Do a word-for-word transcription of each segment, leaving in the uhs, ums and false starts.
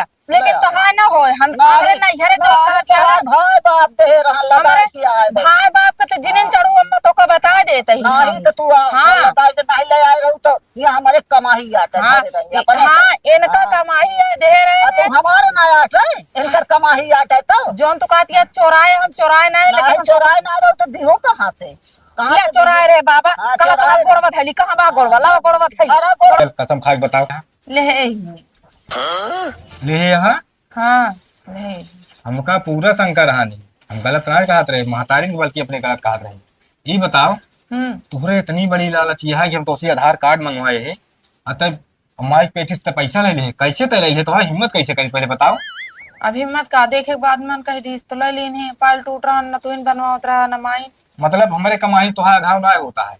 जाता, लेकिन ले आ। तोहार ना होए। हम नहीं, अबे नैहरे नहीं, जाता तोहार है। भाई बाप दे रहा, लगा हमरे किया है। भाई बाप के तो जिनिन चढ़ू, अम्मा तो का बता देते ही नहीं हम। तो तू आ, हाँ। बता के नहीं ले आए रहू तो ये हमारे कमाही आटा हाँ, धरे रही, ए-, अपने हाँ, इनका हाँ। कमाही है, दे रहे अब हैं। हमारे ना आटा है, इनकर कमाही आटा है तो। जौन तू कहती है चोराए, हम चोराए नहीं, नहीं, लेकिन चोराए ना रहो तो दिहो कहाँ से? कहाँ ले से चोराए दिहो? रे बाबा, हाँ, कहाँ चोराए तुम्हारा रे। गोड़वा धैली, कहाँ बा गोड़वा, लावा गोड़वा धैली। अरे गोड़- चल, कसम खा के बताओ। ले ही। ले ही, हाँ? हाँ, ले ही। हमका पूरा शंका रहा नहीं, हम गलत ना कहत रहे, महतारी के बल्कि अपने गलत कहत रहे। ई बताओ, हम्म। तोहरे इतनी बड़ी लालच यह है कि हम तोसे आधार कार्ड मंगवाए हैं, आ तब माई के पेटी से पैसा ले ले, कैसे तय ले ले? तोहार हिम्मत कैसे करी, पहले बताओ। अब हिम्मत का देखे के बाद मन कह दीस तो ले लीन है, पाल टूट रहा न, तू इन बनवावत रहा न माई। मतलब हमरे कमाई तोहार घाव ना होता है।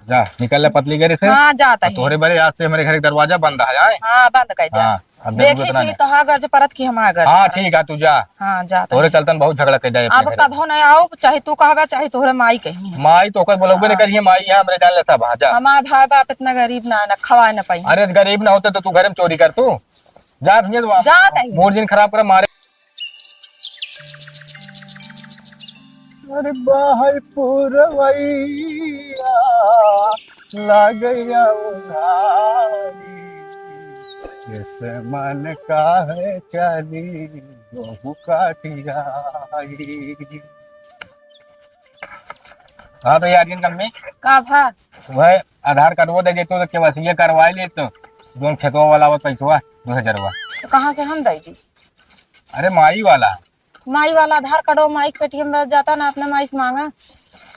जा, निकल ले पतली गरी से। हाँ, जाता और ही। तोहरे बरे आज से हमरे घर के दरवाजा बंद है, आए? हाँ, बंद कर दे। हाँ, अब देखी इतना थी नहीं। तोहार गर्ज परत की हमार गर्ज हाँ, परत। ठीक है, तू जा। हाँ, जाता तोहरे ही। चलतन बहुत झगड़ा कर जाए अपने अब घरे। कभो नहीं आओ, चाहे तू कहबा, चाहे तोहरे माई कही। माई तो ओकर बोलबे नहीं हाँ। करिए, माई है हमरे जान ले सब, हाँ, जा। हमार भाई बाप इतना गरीब ना, ना खवाए ना पाई। अरे, गरीब ना होते तो तू घर में चोरी कर तू। जा भैया, तू जाता ही। मूड जिन खराब कर मारे। अरे बाहर पुरवैया लागैया उघारी, जैसे मन काहे चली बहु काटियाई। हाँ तो यार, जिन कम्मी का भा? वह आधार कार्ड वो दे देते तो केवाईसी करवा लेते, जोन खेतवा वाला वो पैसवा दो हजारवा। तो कहाँ से हम दे दी? अरे माई वाला। माई वाला आधार कार्ड वो माई के पेटीएम में जाता ना, अपने माई से मांगा।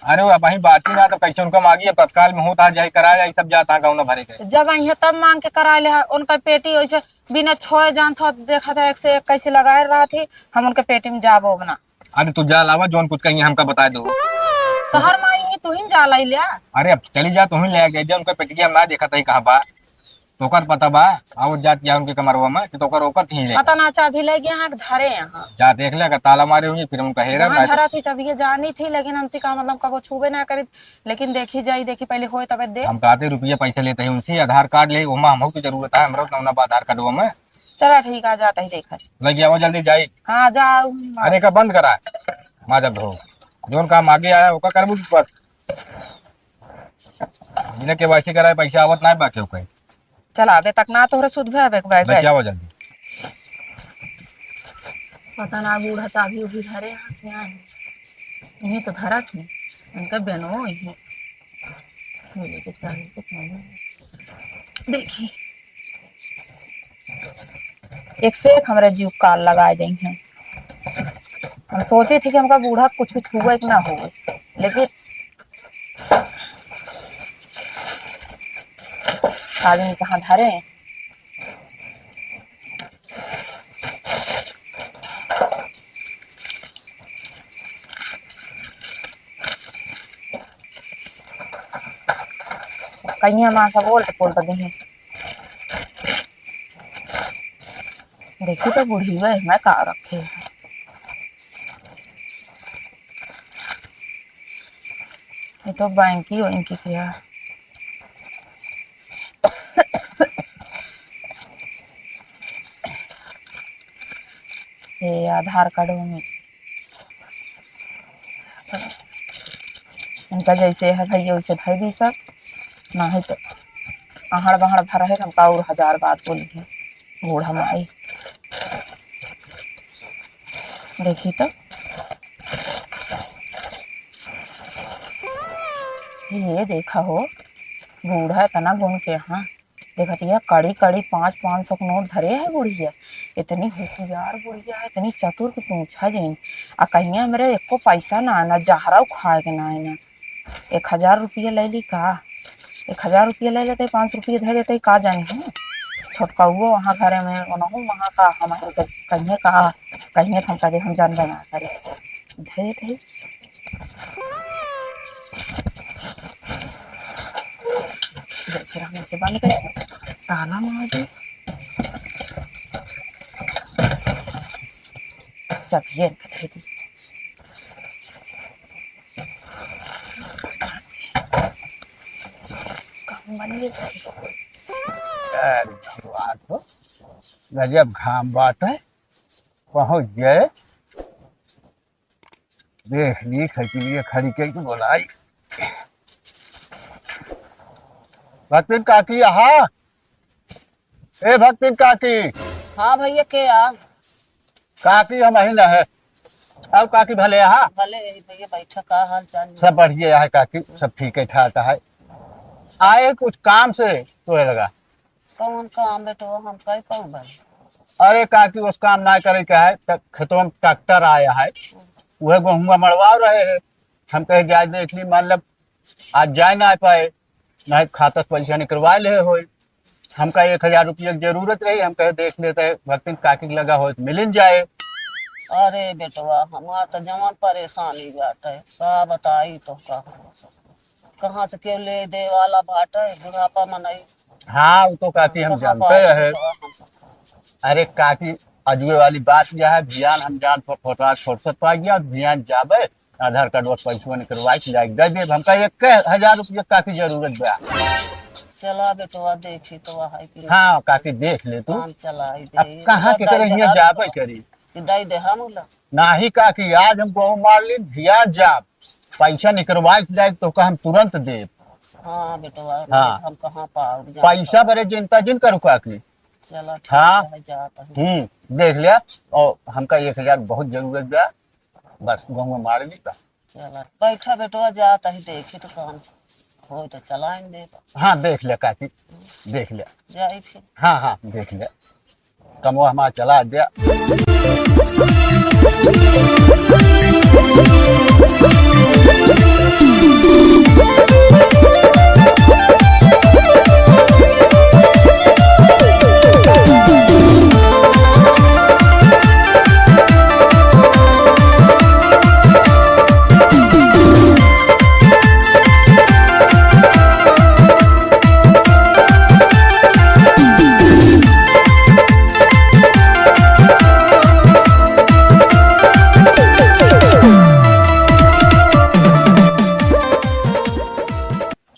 अरे वो अबहीं बात ही ना, तो कैसे उनका मांगी है, तत्काल में होता जाए, करा जाए, सब जाता गाँव ना भरे के। तो जब आई है तब मांग के करा ले, उनका पेटी वैसे बिना छोए जान था, देखा था एक से एक कैसे लगाए रहा थी, हम उनके पेटी में जाबो बना। अरे तू जा लावा, जौन कुछ कहिए हमका बताए दो। तोहर माई ही, तू ही जा लाई लिया। अरे अब चली जा, तू ही ले आ जाए, उनका पेटी हम ना देखा था ही कहाँ बा। तोकर पता बा, आवत जात या उनके कमरवा में, कि तोकर ओकर थी ले। पता ना, चाबी ले गया है, धरे यहाँ। जा देख ले, अगर ताला मारे होंगे, फिर उनका हेरा कहाँ ना। धरा थी चाबी, ये जानी थी, लेकिन हमसे का मतलब, कबो छूबे ना करी, लेकिन देखी जाई, देखी पहले होए तबे दे। हम कहते रुपया पैसा लेते हैं उनसे, आधार कार्ड ले, ओमा हमहू की जरूरत है, हमरा तो ना बा आधार कार्डवा में। चला ठीक, आ जाता ही देखा। लग जाओ, जल्दी जाई। हाँ, जाओ। अरे का बंद करा, माँ जब हो, जोन काम आगे आया, ओका करबू पर। बिना केवाईसी कराए पैसा आवत ना बा केहू कहीं। चल, आबे तक ना तोहरे सुध भे, आबे के बैग बच्चा है। हो जल्दी। पता ना बूढ़ा चाबी उबी धरे हाथ में आए। यहीं तो धरा थी। उनका बहनो यहीं। ये लेके चाबी कितना है? देखी। एक से एक हमरा जीव काल लगाए देई हैं। हम सोचे थे कि हमका बूढ़ा कुछ छुए के ना होवे, लेकिन आदमी कहाँ धरे। कहिया माँ सब उल्ट पुल्ट देहे। देखी तो बुढ़िया है, मैं का रखे है। ये तो बैंकी वैंकी किया। ये आधार कार्ड में इनका जैसे है भैया वैसे धर दी सब, नहीं तो अहड़ बहड़ भर है, हमका और हजार बात बोली है बूढ़ा माई। देखी तो, ये देखा हो, बूढ़ा इतना गुण के, हाँ, देखत हिया, कड़ी कड़ी पाँच, पाँच सौ के नोट धरे है बुढ़िया। इतनी होशियार बुढ़िया है, इतनी चतुर कि पूछा जिन। आ कहिया हमरे एको पैसा ना, ना जहरा खाए के ना है ना। एक हजार रुपया ले ली का? एक हजार रुपया ले लेते, पाँच सौ रुपया धर देते, का जानी है। छोटकउओ वहाँ घरे में, ओनहु वहाँ का, हम कहिए का, कहिए तो हम कहे, हम जानबे ना करे। धर देते। जय श्री राम, ऐसे बंद कर, ताला मार दे। चल, ये इनका दे दी। काम बन गया। अरे भगवान हो। गजब घाम बाटे, पहुँच गए। देख ली, खैची लिए खड़ी के बोलाई। भक्तिन काकी, आहा। ए भक्तिन काकी। हाँ भैया, के आ? काकी, हम अही न है। अब काकी भले, आहा। भले भैया, बैठा, का हाल चाल है? सब बढ़िया है काकी, सब ठीक है, ठाक है। आए कुछ काम से तोहे लगा। कौन काम बेटवा, हम कई पाऊ भाई? अरे काकी, उस काम ना करे के है, त खेतवा में ट्रैक्टर आया है, उहे गोहुआ मड़वा रहे हैं। हम कहे जाए देख ली, मान लब आज जाए ना पाए, ना खाता से पैसा निकलवा ले होई। हमका एक हजार रुपया के जरूरत रही, हम कहे देख लेते हैं, भक्तिन काकी के लगा होई तो मिलिन जाए। अरे बेटवा, हमार तो जवन परेशानी बाटे, का बताई तो का। कहाँ से केहू ले दे वाला बाटे, बुढ़ापा मनई। हाँ, वो तो काकी हम कहाँ जानते पाई हैं। तो हम। अरे काकी, अजुए वाली बात यह है, बिहान हम जान फो-, फोटरा फुर्सत पा गया, बिहान जाबे, आधार कार्ड और पैसवा निकलवाई के लाइक दे देब। हमका एक हजार रुपया काकी जरूरत बा। चला बेटवा, देखी तो है कि नहीं। हाँ काकी, देख ले तू। काम चलाई अब दे। कहाँ के दे करे दे हियाँ हम जाबे लोग। करी। कि दे दे हम लोग। नाही काकी, आज हम गोहूँ मार ली, बिहान जाब। पैसा निकलवाई के लाइक तो का हम तुरंत देब। हाँ बेटवा, हाँ। हम कहाँ पाउब, जान पैसा पाउब। बरे चिंता जिन करू काकी। चला ठीक हाँ। है, जात हूँ। हम्म, देख लिया। और हमका एक हजार बहुत जरूरत बा, बस गोहूँ मार ली बा। चला बैठा बेटवा, जात ही देखी तो काम होई तो चलाइन दे। हाँ, देख लिया काकी, देख लिया। जाई फिर। हाँ, हाँ, देख लिया। कमवा हमार चला द्या।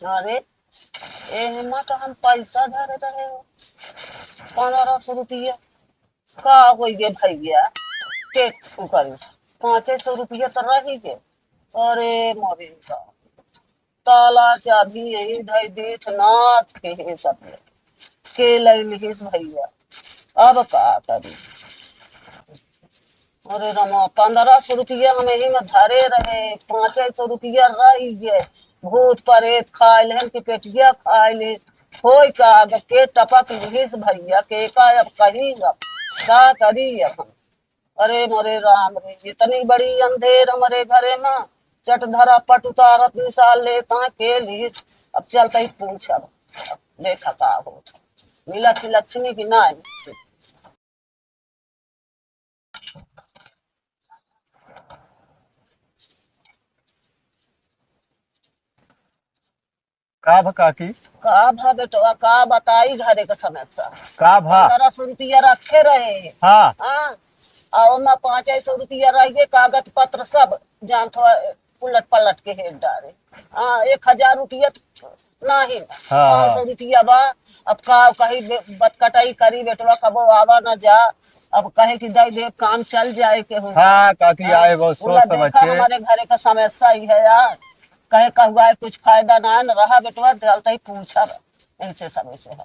अरे, एहमा तो हम पैसा धरे रहे हो, पन्द्रह सौ रुपया। का होई गे भैया, के उ करी, पाँचे सौ रुपया तो रही गे। अरे मोरे का, ताला चाभी यही धई दीथ नाथ के है सब लोग। के लई लिहिस भैया, अब का करी? अरे रमा, पन्द्रह सौ रुपया हम यही में धरे रहे, पाँचे सौ रुपया रही गे। भूत प्रेत खाए लेहन कि पेटिया खाए ले, होई का, अब के टपक लिहिस भैया, के का अब कही, अब का करी अब हम? अरे मोरे राम रे, इतनी बड़ी अंधेर हमरे घरे में, चट धरा पट उतारत निसाल लेता के लिहिस। अब चलते ही पूछब, देखा का होत। मिलत ही लक्ष्मी की ना मिलत। का भा काकी? का भा बेटवा, का बताई घरे का समस्या। का भा? पन्द्रह सौ रुपया रखे रहे। हाँ। हाँ। और ओमा पाँच सौ रुपया रह गए, कागज पत्र सब जान थो उलट पलट के हेर डारे। हाँ, एक हजार रुपया त नाही। हाँ, पाँच सौ हाँ। रुपया बा। अब का कही बे-, बतकटाई करी बेटवा, कबो आवा ना जा। अब कहे कि दई देब, काम चल जाए के हो। हाँ, काकी हाँ। आए बहुत उला सोच समझ देखा, के। हमारे घरे का समस्या ही है यार। कहे कहुआ है, कुछ फायदा ना है, न रहा बेटवा, चलते ही पूछब इनसे सब से हम।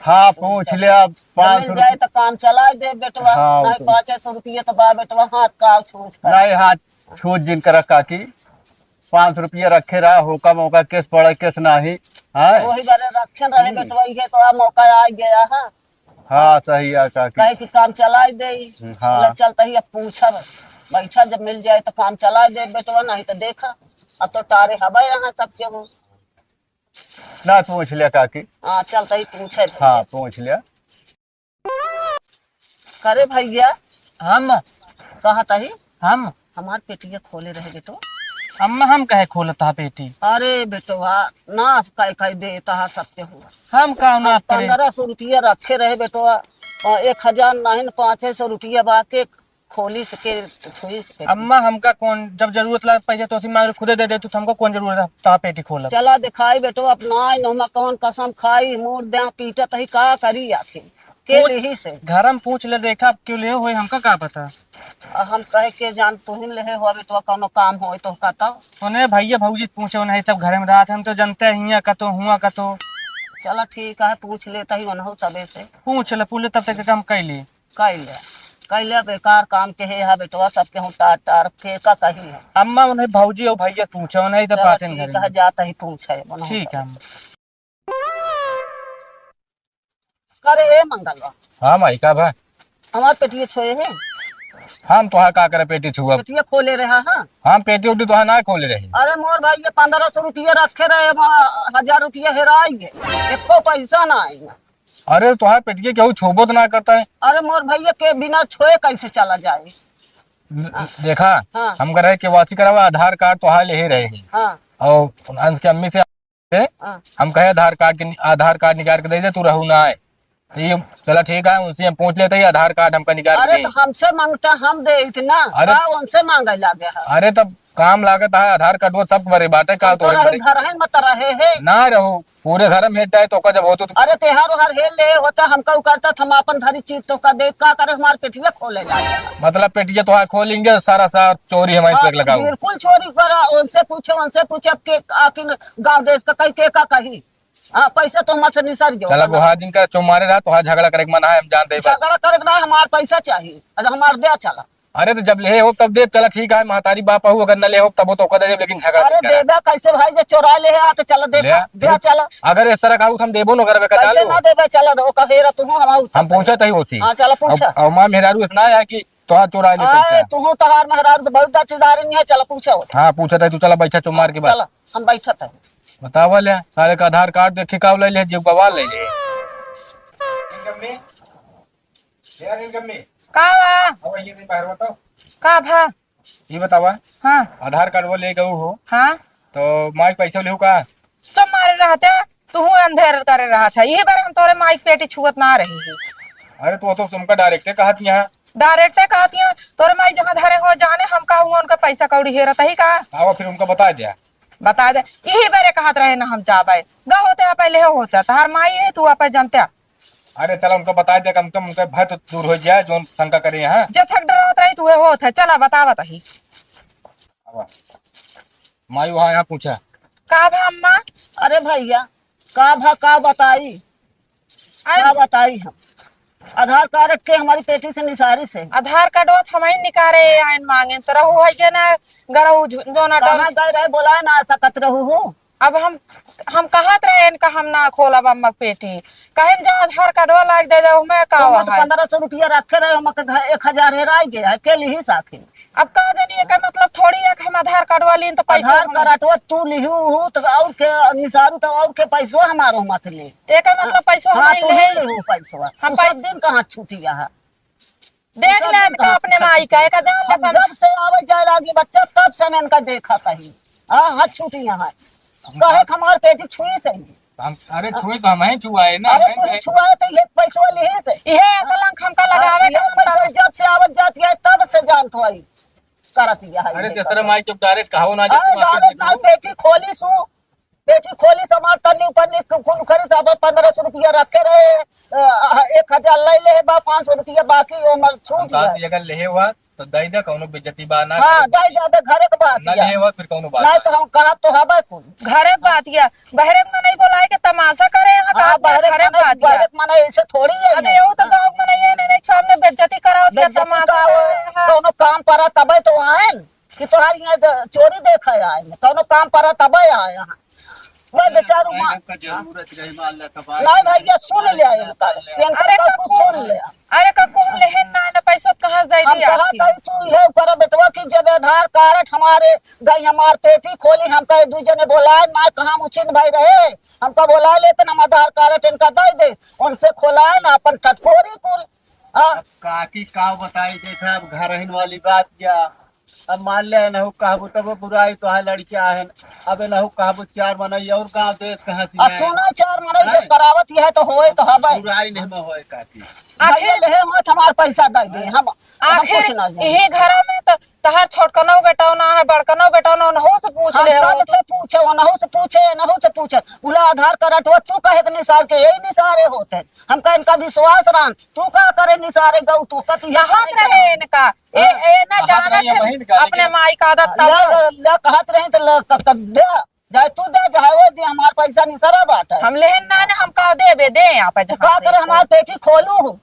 हाँ, पूछ ले, अब जब पाँच सौ मिल जाए रुपये। तो काम चला दे बेटवा, हाँ, नहीं तो पाँच सौ रुपये तो बा बेटवा, हाथ का छूछ कर। नहीं, हाथ छूछ जिन करा काकी, पाँच सौ रुपये रखे रहा, होका मौका केस पड़े, केस नाही, हाँ? वही बारे रखे रहे हम्म। बेटवा, ये तो आ मौका आ गया है। हाँ, सही है काकी। कहे कि काम चलाए दे। हम्म, हाँ। बोला, "चल तही अब पूछब, बैठा जब मिल जाए तो काम चलाए दे बेटवा, नहीं तो देखा, अब तो टारे हवा यहाँ सबके हो।" ना पूछ लिया काकी। हाँ, चल तही पूछे हाँ, भैया। पूछ लिया। करे भैया, हम कहा तही हम हमार पेटिया खोले रहे बेटो। अम्मा, हम कहे खोलत हा पेटी? अरे बेटवा, नाश कह कह देता है सबके हो। हम का नाश करे? पन्द्रह सौ रुपया रखे रहे बेटवा, और एक हजार नहीं न पाँच सौ रुपया बा के खोली सके, छुई सके। अम्मा, हमका कौन, जब जरूरत लग पैसा तो उसी मांग खुदे दे दे तू, तो हमको कौन जरूरत है ता पेटी खोलब? चला दिखाई बेटवा अपना, नोमा कौन कसम खाई, मोड़ दे पीटत ही का करी आखिर। के पूछ, लेही से? घर में पूछ ले, देखा, अब क्यों ले होई, हमका का पता। आ, हम कहे के जान, तू ही लेहे हो, अभी तो कौनो काम होई तो का तब? उन्हें भैया भौजी पूछे, उन्हें सब घर में रहत, हम तो जानते हैं, हियाँ कतो, हुआ कतो। चला ठीक है, पूछ लेता ही उन्हों सबे से। पूछ ले, पूछ ले, तब तक काम कर ले। कैले, कैले बेकार काम के है, हा बेटवा, सबके हूँ टार टार के का कही है। अम्मा, उन्हें भौजी और भैया पूछो, नहीं तो चलो बातें ठीक करेंगे। है, जाता ही पूछे, उन्हों ठीक है। करे ए मंगलवा। हाँ माई, का भा? हमार पेटिया छोए है। हम तोहा का करे पेटी छुआ? पेटिया खोले रहा, हाँ। हम पेटी उटी तोहा ना खोले रही। अरे मोर भाई, ये पन्द्रह सौ रुपया रखे रहे, वहाँ हजार रुपया हेराई गए, एको पैसा ना आई। अरे तोहार पेटिया केहू छुबो तो ना करता है। अरे मोर भैया के बिना छोए कैसे चला जाए? न-, देखा, हाँ। हम कह रहे केवासी करावा, आधार कार्ड तोहार ले ही रहे हैं। हाँ। और अंश के अम्मी से हाँ। हम कहे आधार कार्ड के, आधार कार्ड निकाल के दे दे, तू रहू ना आए। तो ये चला ठीक है, उनसे हम पूछ लेते ही आधार कार्ड हमका निकाल अरे के तो हमसे मांगता, हम दे इतना, अरे का उनसे मांगे लागे है? अरे तब काम लागत है, आधार कार्ड वो सब बड़े बाटे का हम तो तोरे रहे बड़े घर है, मत रहे है। ना रहो, पूरे घर में हेड है तो का जब होतो तो अरे तेहार ओहार हेल ले होता, हमका उ करता, हम अपन धरी चीज तो का दे, का करे हमार पेटिया खोले लागे। मतलब पेटिया तो हाँ खोलेंगे, सारा सारा चोरी हमारे हाँ, से लगाओ। बिल्कुल चोरी करा, उनसे पूछे, उनसे पूछे, अब के आखिर गाँव देश का कही, के का कही? हाँ, पैसा तो हमसे निसर गयो चला, बना। वहाँ दिन का चो मारे रहा, तो हाँ झगड़ा करे के मन है, हम जानते हैं बात। झगड़ा करे के ना, हमार पैसा चाहिए, अच्छा हमार दे चला। अरे तो जब ले हो तब दे, चला ठीक है, महतारी बाप हो, अगर न ले हो तब तो ओकर दे देब, लेकिन झगड़ा अरे नहीं करा। देबे कैसे भाई, जे चोरा ले है, आ तो चला दे, ले, दे तू चला। अगर इस तरह का हो तो हम देबो न करबे, कटा कैसे लो। ना देबे, चला दे, ओकर हेरा तू हम आऊ हम तब। पूछा तही होती। हाँ, चला पूछा। अब, अब माँ मेहरारू इतना है कि तोहार चोरा ले आए, पैसा। तू तोहार मेहरारू तो बहुत अच्छी दारी नहीं है, चला पूछा होती। हाँ, पूछा तही, तू चला बैठा चो मार के बाद। चला, हम बैठा तही। बतावा ले, सारे का आधार कार्ड देखे का ले ले, जीव गवा ले ले। इनकम में? यार इनकम में? का बा? अब ये नहीं बाहर बताओ। का भा? ये बतावा। हाँ। आधार कार्ड वो ले गऊ हो। हाँ। तो माई पैसा लेहू का? चुप मारे रहते, तू अंधेर करे रहा था। यही बार हम तोरे माई के पेटी छुअत ना रही है। अरे तो, तो तुमका डायरेक्टे कहत यहाँ। डायरेक्टे कहत यहाँ, तोरे माई जहाँ धरे हो जाने, हम का हुआ उनका पैसा कौड़ी हेरत ही का? आवा फिर उनका बता दिया। बता दे, यही बारे कहत रहे ना हम जाबे। गा होते आप पहले हो होता, तहार माई है, तू आप जानते। अरे चला उनका बता दे, कम से कम उनका भय तो दूर हो जाए, जोन शंका करे यहाँ। जथक डरावत रही तू होत है, चला बतावत ही। आवा। माई वहाँ यहाँ पूछा। का भा अम्मा? अरे भैया, का भा का बताई? आइन का बताई हम? आधार कार्ड के हमारी पेटी से निसारी से। आधार कार्ड वो तो हम ही निकारे आइन मांगे, तो रहू है के ना, गरहू जो ना कहाँ डर। गए रहे, बोला ना सकत रहू हो। अब हम, हम कहत रहे इनका हम ना खोलब अम्मा पेटी। कहें जहाँ आधार कार्ड वो लाग दे दे, मैं का तुम तो है? पन्द्रह सौ रुपया रखे रहे, हम एक हजार हेराई गया है, के लिही साखी? अब का जानी, एकर मतलब थोड़ी है कि हम आधार कार्ड वाली तो पैसा आधार हम कार्ड वो तू लिहू हूँ, तो और के निसारू, तो और के पैसवा हमारो हुआं से ले। एकर मतलब पैसवा हाँ, हम तू ले। ले लिहू पैसवा। हम तू सब पैस- दिन कहाँ छूटी है? देख दूसरा ले दिन इनका कहाँ अपने छूटी? माई का, एका जान ले हम सब। जब से आवे जाए लागी बच्चा, तब से हम इनका देखा कहीं। हाँ, हाथ छूटी यहाँ। हम कहे का- कि हमार पेटी छुई से ही। हम, अरे छुई तो हम ही छुआए ना, अरे हम तू ही कहे- छुआए तो ये पैसवा लिही से। इहे कलंक हमका लगावे अरे, के ये पैसा जब से आवत जात है, तब से जानत हो आई। करत यह है अरे ये तेरे करत। माई के डायरेक्ट कहो ना, अरे जाके मार्केट डायरेक्ट में ना, कहो। पेटी खोली सु, पेटी खोली सु, हमार तन्नी उपन्नी कु-, कुल करी तो अब पन्द्रह सौ रुपया रखे रहे, अ, एक हजार ले ले बा, पाँच सौ रुपया बाकी वो मल छूट हम कहा गया। कि अगर लेहे हुआ तो दे दे, कौनो बेइज्जती बा ना, हाँ, करे दे दे, अबे घरे के बात ना या। लेहे हुआ फिर कौनो बात नहीं ना। तो हम कहा तो हबे कुल। घरे के बात या, बहरे के मनई बोलाए के तमाशा करे यहाँ, हाँ, कहा बहरे के घरे के मनई, बात या। बहरे के मनई ऐसे थोड़ी है अब ना। यहू तो गाँव के मनई है, नहीं, नहीं, सामने बेइज्जती करावत के बेइज्जती तमाशा का हो, करे, हाँ। कौनो काम पड़ा तबे तो आए न, कि तोहार यहाँ ज-, चोरी देखे आए न, कौनो काम पड़ा तबे आए यहाँ। वह बेचारू माँ का जरूरत रही, मान ले, तब नहीं भैया, सुन ले, इनका, इनका अरे का कुछ कक्कू, सुन ले। अरे कक्कू, हम लेहन ना, ना पैसा कहाँ से दे हम दिया कहा आपकी? था तू ये कर बेटवा कि जब आधार कार्ड हमारे गई, हमार पेटी खोली, हमका ये दू जने बोलाए ना, कहाँ मुचिन भाई रहे, हमका बोला लेते ना, हम आधार कार्ड इनका दे दे, उनसे खोलाए ना अपन टटकोरी कुल। हाँ। अब काकी का बताई, देखा अब घरहिन वाली बात क्या, अब मान ले नहु कहबो तब बुराई तो है लड़किया है, अब नहु कहबो चार मनई और गाँव देश कहाँ से आ है? सुना चार मनई जो हैं? करावत यह तो होए तो हबे। बुराई नहीं में होए काकी। भैया आखिर ले हो तो हमार पैसा दे दे, हम, हम आखिर कुछ ना जाने। यही घरों में तो तहार छोटकनौ बेटौ ना है, बड़कनौ बेटौ ना, उनहू से पूछ हम ले हो। सबसे पूछे, उनहू से पूछे, इनहू से पूछे। बोला आधार कार्ड वो तू कहे के निसार के यही निसारे होते हैं। हमका इनका विश्वास रहन, तू का करे निसारे गौ, तू कति कहात रहे इनका, ए, हाँ। ए, ना कहात जाना रही थे, बहिन का, अपने लेकिन माई का आदत तब। ले, ले, कहत रही तो ले, क-, क-, दे, जाए तू दे, जाए वो दे, हमार पैसा निसरा बाटे। हम लेहन ना, ना, हम का देबे, दे यहाँ पे तू जहाँ का से करे, हमार पेटी खोलू,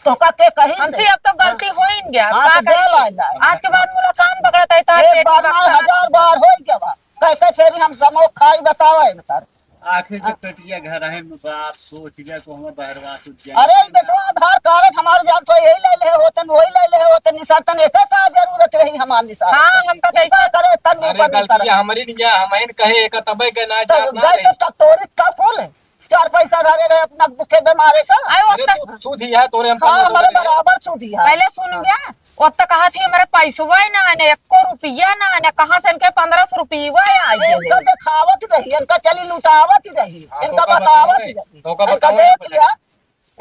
तो का के कही हम से? से अब तो गलती हाँ। हो ही गया, अब हाँ, का तो दे करी? ला, ला। आज के बाद मुला कान पकड़त है, तो एक पेटी बार ना, पकड़त है। हजार बार हो गया बा। कह के फेरी हम समोख खाई, बतावा इनकर। आखिर के हाँ। पेटिया घर है, बाप सोच गया को हम बहरवा तू जान अरे, ई बेटवा आधार कार्ड हमार जात हो, यही ले ले होतन, वही ले ले होतन, निसार तन एके का जरूरत रही हमार निसार? हाँ, हम तो ई का कैसे करे, तन अरे, ऊपर नहीं गलती करे। हमरी नहीं है, हम ही कहे, एक तबे के ना तो जात ना गए रही। तो टकटोरी का कुल चार पैसा धरे रहे अपना दुखे बीमारे का। आए, अरे, ओत्ता तू सुधी है, तोरे हम हाँ, कम हमारे बोले। बराबर सुधी है। पहले सुन हाँ। गया, ओत्ता कहा थी, "हमारे पैसवा ही ना आने, एको रुपया ना आने, कहाँ से इनके पन्द्रह सौ रुपया आ ये गए?" इनका देखावत रही, इनका चली लुटावत रही, हाँ, इनका तो का बतावत बतावे? रही, तो का इनका बतावे देख पहले? लिया,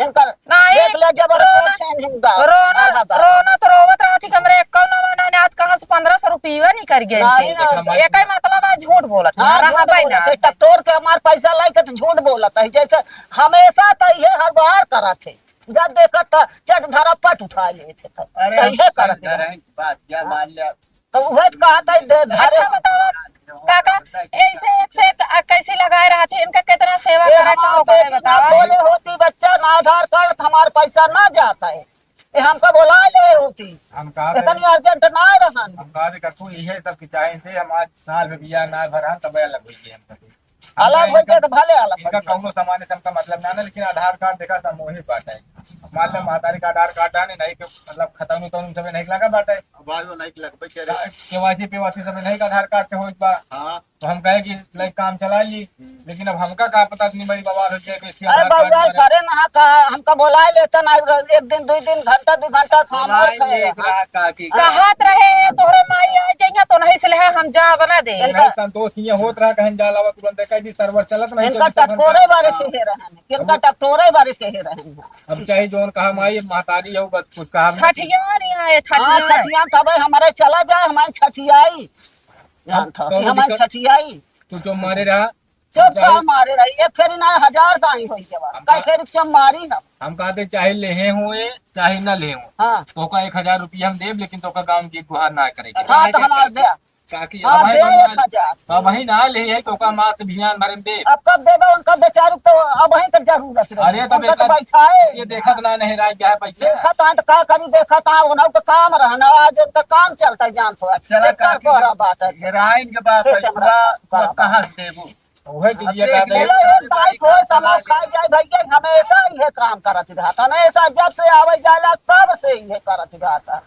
इनका ना, देख एक लिया, जबर रोना, कोन से इनका। रोना, हाँ, हाँ, हाँ। रोना तो रोवत रहा थी, "हमरे एको ना आने, आज कहाँ से पन्द्रह सौ रुपया निकल गए?" नहीं, इनके नहीं। एक ही मतलब है, झूठ बोलत, हाँ, ना रहा झूठ भाई बोलत ना। है, टकटोर के हमार पैसा लाइके तो झूठ बोलत है, जैसे हमेशा तो ये हर बार करत है। जब देखत त चट धरा पट उठा लेत है। अरे, तो हम ये तो करत है। बात क्या मान लिया? तो उहे तो कहत है, दे धरे। अच्छा बताओ, काका, ऐसे एक से एक, आ, कैसे लगाए रहत है? इनका कितना सेवा ए, करे, हमार का करे, बेटी ना बताओ। खोले होती बच्चा, ना आधार कार्ड, तो हमार पैसा ना जात है। ए, हमका बोला ले होती। हम कहा इतनी urgent ना रहन। हम कहा थे, "कक्कू, इहे सब की चाहे थे, हम आज साल में बिया ना भरा, तब अलग हुई हम कभी।" हम अलग कहे, हो गए तो भले अलग हो इनका गए। कौनो सामान से हमका मतलब ना ना, लेकिन आधार कार्ड देखा सामूहिक बात है। मान लो महतारी का आधार कार्ड आने नहीं के मतलब खतौनी तो उन सबे नहीं लगा बात है। अब भाई वो नहीं लगबे करे। केवाईसी पेवाईसी सबे नहीं का आधार कार्ड से होइत बा। हाँ। तो हम कहे कि लाइक काम चला ली, हम्म। लेकिन अब हमका का पता नहीं बड़ी बवाल हो जाए कि अरे आधार कार्ड बवाल मारे। करे ना का, हमका बोलाए लेता ना, एक दिन, दो दिन, घंटा, दो घंटा शाम बोलाए और ले खाए। एक रहा काकी का। कहत रहे, "तोहरे माई आ जइहें तो नहीं से लेहा हम जा बना दे।" इनका नहीं, संतोष ये होत रहा, कहीं जा लावा तुरंत, कह दी सर्वर चलत नहीं, इनका चलत, टटकोरे बारे हाँ। कहे रहन, इनका अब टटकोरे बारे कहे रहन। अब चाहे जौन कहा माई, महतारी हो, बस कुछ कहा नहीं। छठिया नहीं आए, हाँ, छठिया। छठिया तबे हमारे चला जाए, हमारे छठियाई। जानत हो, तब कि हमार दिक्कत छठियाई। तू जो मारे रहा, चुप चाहे का मारे रही, एक फेरी ना हजार दाई होई के बाद, हम कई का फेरी चम मारी हम। हम कहते चाहे लेहे हुए, चाहे ना लेहे हुए। हाँ। तोका एक हजार रुपया हम देब, लेकिन तोका गाँव की गुहार ना करे के। हाँ, तो हमार दे। काकी, हाँ, अब दे वही एक हजार। अब वही ना ले है, तोका माँ से बिहान भरे में देब। अब कब देबे, उनका बेचारू तो अब वही के जरूरत रही। अरे, तब उनका तो एकर बैठा है। ये देखत ना नहीं रह गया है पैसा। देखत है तो का करी, देखत है, उन्हों का काम रहना, आज उनका काम चलता है, जानत हो। चला ट्रैक्टर काकी, कोहरा बात है। हेराइन के बात है, खेत में पूरा, रखा, पूरा करा कहाँ से देबू? वही चीज अब ये देख कहते ले, हैं। बोलो, एक तारीख हो, समोखा जाए भैया, हमेशा ये काम करत रहत, हमेशा जब से आवे जाला तब से ये करत रहत।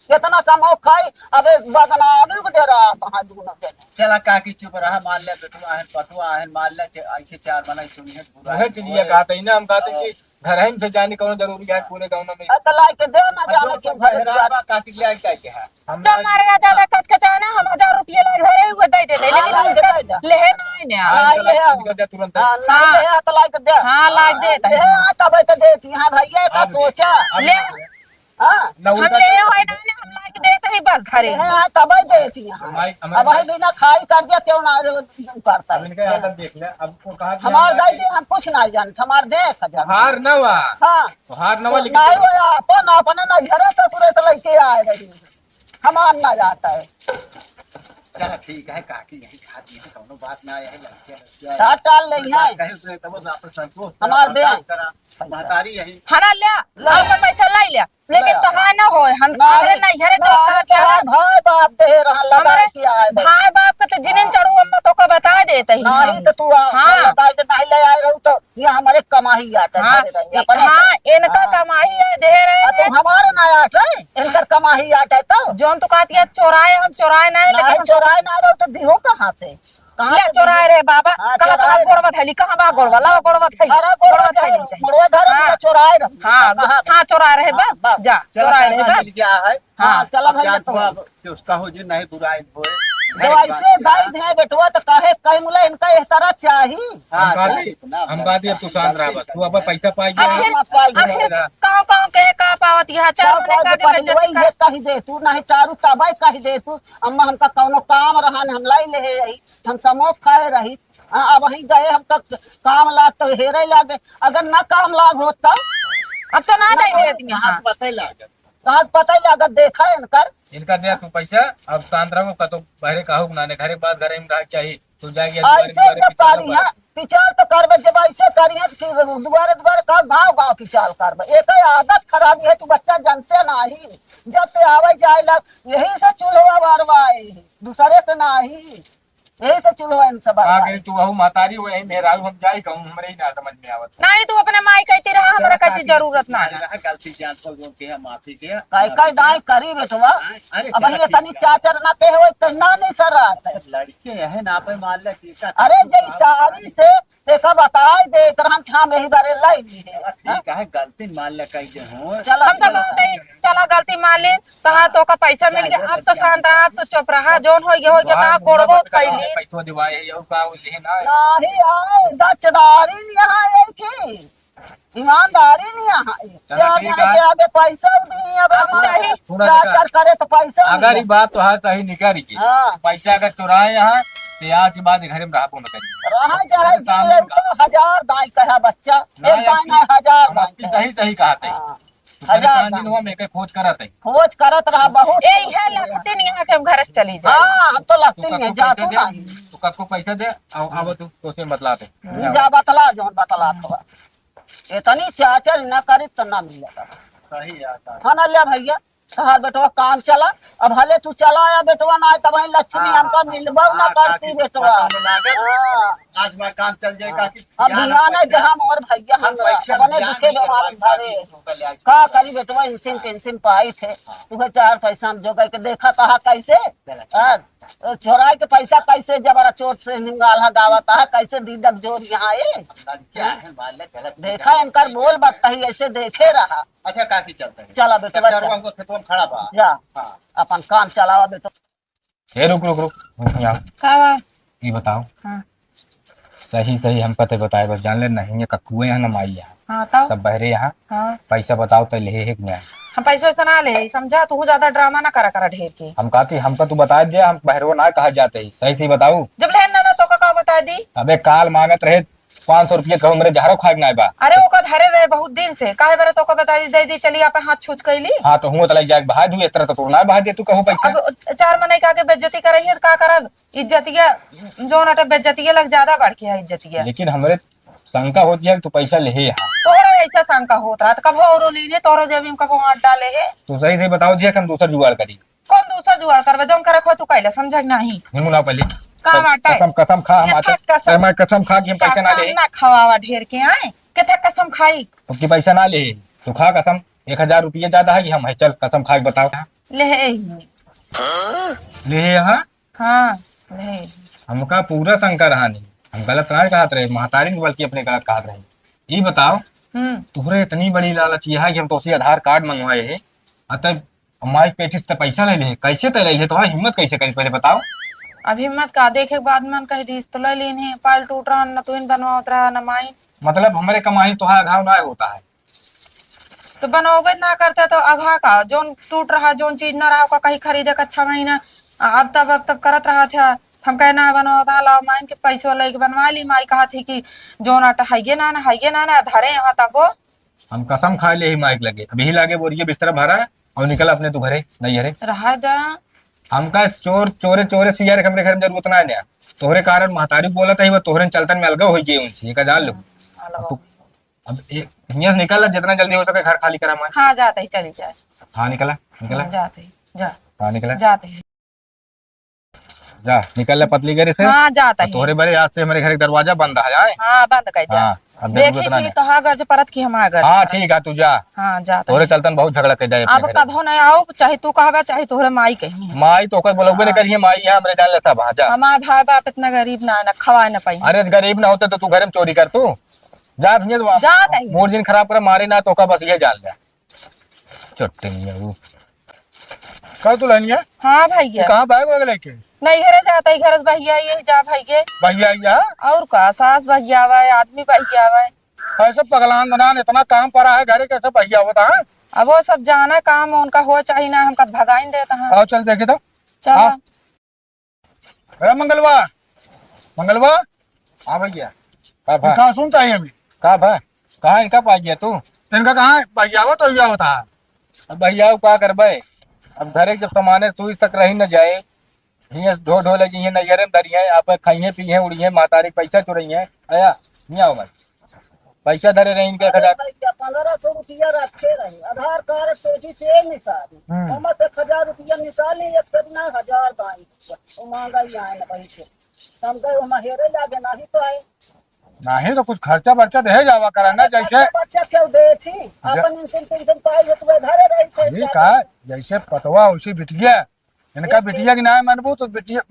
कितना समोखा है, अबे बदनामी को डरा कहाँ दोनों जने। चला काकी चुप रहा, मान ले बेटुआ आहन, पटुआ आहन, मान ले चे-, ऐसे चार बना सुनी है, बुरा वही है, चीज ये बुरा है। कहते हैं ना, हम कहते हैं कि घर ही से जाने कौन जरूरी है पूरे गाँव में। अ, तो लाई के दे ना, अब जाने जो क्यों कुछ घर है, जाने। रात काकी ले आई, क्या क्या है? हम चल ना मारे राजा दा कचकचाना, हम हजार रुपया ला घरे हुए दे देते, हाँ, लेकिन ला उनके दे दे। लेहे ना है ना। हाँ, हाँ, चला, ले आओ। ठीक है, दे तुरंत। हाँ, ला हाँ। ले आ, तो ला के दे। हाँ, ला दे दे। ले आ, तब तो देती। हाँ, भैया, का आप सोचा? ले। हाँ। ना हम उनका ले तो होए ना, ना, हम ला के देते ही बस घरे। ले आ, तब ही देती। हाँ। हमारी, हमारी अब भाई बिना खाई कर दिया, क्यों ना करता अब है? इनका आदत देख ले, अब वो कहा कि हमार हम दाई जी, हम कुछ ना जानते, हमार देख जान। हार ना हुआ। हाँ। तो हार ना हुआ, तो लेकिन नहीं हुआ, अपन, अपने ना घरे ससुरे से लेके आए रही। हमार ना जाता है। चला ठीक है काकी, यही खा दी है, कौनो बात ना है, लड़किया, लड़किया है। का टाल नहीं कोई बात है? कहे तो तब आप संतोष करा, हमार दे। बर्दाश्त करा, महतारी यही। हरा ले, ला। आपन पैसा लाई ले, लेकिन ना। तोहार ना होए, हम ना, हमरे नैहरे ना, तो खात तोहार है। भाई बाप दे रहा, लगा हमारे के आए बस। भाई बाप के तो जिनिन हाँ। चढ़ू, हम तो का बता देते ही नहीं हम। तो तू आ, हाँ। बताए के नहीं ले आए रहू तो ये हमारे कमाही आटे हाँ, धरे रहे, अपने हाँ, के। इनका हाँ। कमाही है, दे रहे आ, तो हैं। हमारे ना आटे, इनकर कमाही आटे तो। जौन तो कहती है, चोराए हम, चोराए ना है, लेकिन नहीं, हम चोराए ना रहो तो दिहो कहाँ से? कहाँ ले से चोराए दिहो? रहे बाबा, हाँ, कहाँ चोराए बा रहे। गोड़वा धैली, कहाँ बा गोड़वा? लाओ गोड़वा धैली, हरा गोड़वा गोड़वा धैली धैली। चाहिए। गोड़वा धर हाँ। दिया, चोराए रहे। हाँ, कहाँ? हाँ, चोराए रहे, हाँ, बस, बस। जा, चला, चोराए रहे, काका बस। मिल गया है। हाँ, हाँ, चला अब भैया जान तो। तो अब कि उसका हो जी, नहीं बुराई होए। जो ऐसे दाई दे बेटवा तो कहे, कहीं मुला इनका एह तरह चाही। हाँ, हम कहा चाही दी, इतना हम बड़ा कहा दिया, तू चाही, शांत रहा, गलती बस। तू अब करना है। पैसा पाई गया। आखिर, हाँ, पाई गया। आखिर कहूँ, कहूँ के का आवत यहाँ चार मने का के बेइज्जती कर। कही दे तू, नहीं चारू तबे कही दे तू, अम्मा हमका कौनो काम रहा न, हम लाई ले यही, हम समोक खाए रही। हाँ, अब वहीं गए, हम तक काम लाग तो हेरे लागे, अगर ना काम लाग होत तब? अब तो ना दे देती यहाँ। कहाँ से पता ही लागत? कहाँ से पता ही लागत? देखा इनकर। इनका दे तू पैसा, अब शांत रहो, का तो बहरे कहू ना, ने घरे के बाद घरे में रह के चाही। तू जाके दुआरे ऐसे दुआरे जब पिछाल करी है, पिछाल तो करबे, जब ऐसे करी है कि दुआरे दुआरे का गाँव गाँव पिछाल करबे। एक आदत खराबी है, तू बच्चा जानते नाही, जब से आवे जाए लग यही से चूल्हा बरवाए, दूसरे से नाही। यही से चूल्हा इनसे का बरवाए। करी तू, वहू महतारी, वही मेहरारू हम जाई कहूँ, हमरे ही ना समझ में आवत। नहीं, तू अपने माई कहती रहा, हमरा कहती जरूरत ना है। गलती जान सब जोन के है, माफी के है। कई कई दाई करी बेटवा। अरे अब चला ये तनी ठीक है। चाचर ना कहे हो तो ना नहीं सर रहत है। सब लड़के यही ना पे मान ले कि इसका अरे जई चारी से एका बताई दे करहन कि हम यही बारे लाई ली है। चला ठीक है, गलती मान ले कह दे हो। चला हम ठीक तो है। मानते ही, चला गलती मान ले, कहा तो का पैसा मिल गया, अब तो शांत रहा, अब तो चुप रहा, जोन हो गया हो गया, कहा कोड़बो कैली। पैसो दिवाए है, यहू का ले ना। नहीं आए, दचदारी नहीं यहाँ है कि ईमानदारी नहीं यहाँ है। चला चार ठीक जने है। के आगे पैसा भी नहीं, अब अब हम चाहे सुना चार देखा। चार करे तो पैसा अगर नहीं। ये बात तो हाँ सही निकल गई, हाँ। पैसा अगर चुराए यहाँ, तो आज के बाद घर में रहबो न करी। रहा चाहे सामने जिन तो हजार दाई कहा बच्चा, ना एक दाई यार, ना हजार हम दाई आपकी कहा। सही सही कहा थे। हाँ। तू हजार परेशान जिन दाई। हुआ, मैं के खोज करत है। खोज करत रहा बहुत। ए, इहे लगती नहीं है कि हम घर से चली जाए। हाँ, हम तो लगती तू नहीं, कब को जा पैसा तू दे, ना। तू कब को पैसा दे, अब, अब तू तो से बतलाते। जा बतला, जौन बतलात हुआ। इतनी चाचर न करी तो ना मिलेगा। सही है, सही। हाँ ना, ले भैया, तहार बेटवा काम चला। अब हले तू चला या बेटवा, ना आए तब वहीं लक्ष्मी हाँ, हमका हाँ, मिलबो ना हाँ, करती काकी, बेटवा। पता न लागत। हाँ। आज मैं काम चल जाए, हाँ। काकी, अब ध्यान ध्यान है रखिए। जहाँ मोर भैया हम हम पैसा अपने ध्यान दुखे रखिए, बेमारी भाई, धरे। काकी, का करी बेटवा, इनसे हाँ। पेंशन पाई थे। हाँ। तुहे चार पैसा हम जोगाई के देखा तहा कैसे? चला। हाँ। तो चोराई के पैसा कैसे जबरा चोट से निकाला गावत है, कैसे दीदक जोर यहाँ है? हम लड़कियां हैं, मान ले, गलत देखा, इनकर बोल बतही ऐसे देखे रहा। अच्छा, काकी चलते हैं। चला बेटवा, चल। चरवा को खेतवा में खड़ा बा। जा, हाँ। अपन काम चलावा बेटवा। ए, रुक, रुक, रुक, रुक यहाँ। का बा? ई बताओ। हाँ। सही, सही हमका ते बताए, बस जान ले, नहीं है कक्कुए यहाँ, ना माई यहाँ। हाँ, तब? सब बहरे यहाँ। हाँ। पैसा बताओ, तै लेहे है कि नहीं? हम पैसा वैसा ना ले, समझा? तू ज्यादा ड्रामा ना करा, करा ढेर के। हम कहा कि हमका तू बता दे, हम बहरवा ना कहा जाते ही, सही, सही बताऊ। जब लेन ना, ना, तो का, का बता दी? अबे, काल मांगत रहे पाँच सौ रुपया, कहूँ मेरे जहरो खाए के नाय बा। अरे, ओका धरे रहे बहुत दिन से, काहे बरे तो ओका बता दी, दे दी, चली आप हाथ छूछ कैली। हाँ, तो हुआ तलाई जाके बहा दू, इस तरह तो तोर ना बहा दे, तू कहूँ पैसा। अब चार मनई के आगे बेइज्जती करई है, तो का करब? इज्जतिया, जौन अटे बेइज्जतिया लग ज्यादा बढ़ के है इज्जतिया। लेकिन हमरे शंका होत है कि तू पैसा लेहे है। तोहरे ऐसा शंका होत रहा, तो कबो औरो लेने, तोहरो जेबी में कबो हाथ डाले है। तू सही सही बताओ जी, हम दूसर जुगाड़ करी। कौन दूसर जुगाड़ करबे? जौन करे खो तू कैले, समझे कि नहीं? हिंगू ना पहले। का बाटे? कसम, कसम खा, हम केथा आते। कसम? अरे मैं कसम खा कि हम पैसा ना कसम ले। ना खवावा ढेर के आए। केथा कसम खाई? तो की पैसा ना ले। तू खा कसम। एक हजार रुपये ज्यादा है कि हम है? चल कसम खा के बताओ। ले है ही। ले है यहाँ? हाँ, ले। हमका पूरा शंका रहा नहीं। हम गलत ना कहत रहे, महतारी ने बल्कि अपने गलत कहत रहे। ई बताओ, हम्म। तुहरे इतनी बड़ी लालच यह है कि हम तोसे आधार कार्ड मंगवाए है, अतः माई पेटी से पैसा ले ले, कैसे तय ले ले? तोहार हिम्मत कैसे करी, पहले बताओ। अब हिम्मत का, देखे के बाद मन कह दीस तो ले लेने, पाल टूट रहा, न तू इन बनवावत रहा, न माई। मतलब हमरे कमाई तोहार घाव ना होता है। तो बनवावे ना करता तो अघा का, जोन टूट रहा, जोन चीज ना रहा, ओका कहीं खरीदे का अच्छा महीना, अब तब, अब तब करत रहा था। हम कहे ना बनवावत, लाओ माई के पैसो लेके बनवा ली। माई कहा थी कि जोन आटा है ये ना, ना है ये ना, ना धरे यहाँ तब वो हम कसम खाए ले ही माइक लगे, अभी ही लागे बोरिया बिस्तरा भरा और निकल अपने तू घरे, नहीं घरे। रहा जा। हमका चोर, चोरे, चोरे सियारे के हमरे घर में जरूरत ना है। तोहरे कारण महतारी बोलत है, वो तोहरे चलतन में अलगा हो गई उनसे, ये का जान लो। अलगा अब तू, हो गई। अब ये, हियां से निकल ला, जितना जल्दी हो सके घर खाली करा मैं। हाँ, जाते ही चली जाए। हाँ, निकला, निकला। हाँ, जाते ही, जा। हाँ, निकला। जाते ही। जा, निकल ले पतली गरी से। हाँ, जाता और ही। तोहरे बरे आज से हमरे घर के दरवाजा बंद है, आए? हाँ, बंद कर दिया। हाँ, अब देखी देखो इतना कि नहीं। तोहार गर्ज परत कि हमार गर्ज हाँ, परत। ठीक है, तू जा। हाँ, जाता तोहरे ही। चलतन बहुत झगड़ा कर जाए अपने अब घरे। कभो नहीं आओ, चाहे तू कहबा, चाहे तोहरे माई कही। माई तो ओकर बोलबे नहीं हाँ। करिए, माई है हमरे जान ले सब, हाँ, जा। हमार भाई बाप इतना गरीब ना, ना खवाए ना पाई। अरे, गरीब ना होते तो तू घर में चोरी कर तू। जा, भैया, तू जाता ही। मूड जिन खराब कर, मारे ना तो का बस ये जान ले। चट्टनिया वो। का दुल्हनिया? हाँ भैया। ये कहाँ बैग वैग लेके? नहीं, घरे जाता ही, घर से भैया, ये जा भैया। भैया, या? और का, सास भैया आवे, आदमी भैया आवे। ऐसे पगलान दनान इतना काम पड़ा है घरे, कैसे भैया होता है? अब वो सब जाना काम उनका हो चाही ना, हमका भगाइन देता है। आओ, चल देखी तो। चलो। हाँ। ए मंगलवा, मंगलवा। हाँ भैया। का भा? कहाँ सुनता है हमें? का भा? कहाँ इनका पास गया तू? इनका कहाँ भैया हो तो भैया होता है। अब भैया का करबे? अब घरे जब सामाने सुई तक रही न जाए, हियाँ ढो ढो लगी है, नैहरे में धरी है, आप खाइए पी है, उड़ी है, महतारी पैसा चुरई है। आया, नहीं आओ भाई। पैसा धरे रहे इनके एक हजार। भैया, पन्द्रह सौ रुपया रखे रहे, आधार कार्ड पेटी से निकाली। हम्म। हम से एक हजार रुपया निकाली, एक सौ ना हजार बाई। वो मांगा ही आए ना भाई से। हम गए, हम हेरे लागे, नहीं तो आए। नहीं तो कुछ खर्चा बर्चा दे जावा करा ना, अरे जैसे खर्चा बर्चा क्यों दे थी? ज- अपन इंसन पेंशन पाए हो तो धरे रही थे, ठीक क्या है, जैसे पतवा उसी बिटिया, इनका बिटिया की ना मनबू तो बिटिया,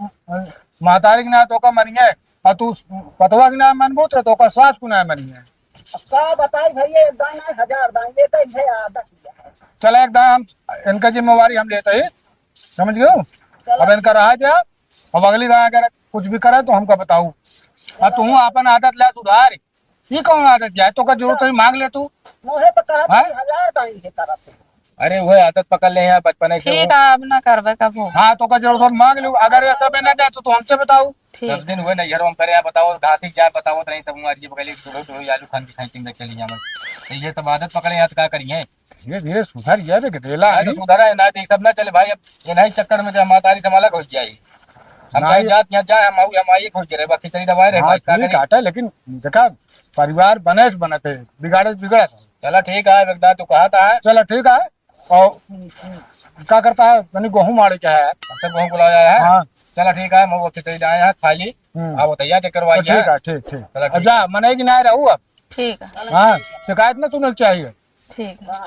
महतारी की ना तो का मनिए, और तू पतवा की ना मनबू तो, तो का सास को ना मनिए। अब का बताई भैया, एक दाना हजार दाना लेते ही है आदत। चला एक दाना हम, इनका जिम्मेवारी हम लेते ही, समझ गयो? चला। अब इनका रहा जा, अब अगली दाना अगर कुछ भी करे तो हमका बताऊ। अब तू अपन आदत ला सुधार, ये कौन आदत जाए? तो का जरूरत है, मांग ले तू। मोहे तो कहा हाँ? था कि हजार दाई के तरफ से। अरे वो आदत पकड़ ले यार, बचपने से ठीक वो। है, अब ना करबे कबो। हाँ, तो का जरूरत हो, मांग ले। अगर ऐसा बे ना जाए तो, तो हमसे बताऊ। ठीक। सब दिन हुए नैहरों में करे, आप बताओ, घासी जाए, बताओ, तो नहीं तब मुँह अजीब गली, चुड़ो, चुड़ो, आलू खान की खाई, चिंता चली जाए। तो ये सब आदत पकड़े, यार, तो का करिए? धीरे, धीरे सुधर जाए बे, गदेला अरे तो है। सुधरा है ना, तो ये सब ना चले भाई, अब ये नहीं चक्कर में जो हमारी तारी से अलग हो जाए। हम ना, कहीं ये जात यहाँ जाए, हम आऊ, हम आई खोज रहे, बाकी सही दवाई रहे हाँ, भाई, का ठीक करी? आटा, लेकिन देखा, परिवार बने से बनत है, बिगाड़े से बिगड़त है। चला ठीक है, बेगदा तू कहा था। चला ठीक है, और का करता है, तनी गेहूं मारे के है। अच्छा, गेहूं बुलाया है? हाँ। चला ठीक है, मैं वो खिचड़ी लाया है, खा ली। हम्म। अब बताइए, चेक करवाइए। तो ठीक है, ठीक, ठीक। चला अब ठीक जा, है। मने की ना रहू अब। ठीक है। हाँ, शिकायत ना सुनना चाहिए। ठीक है।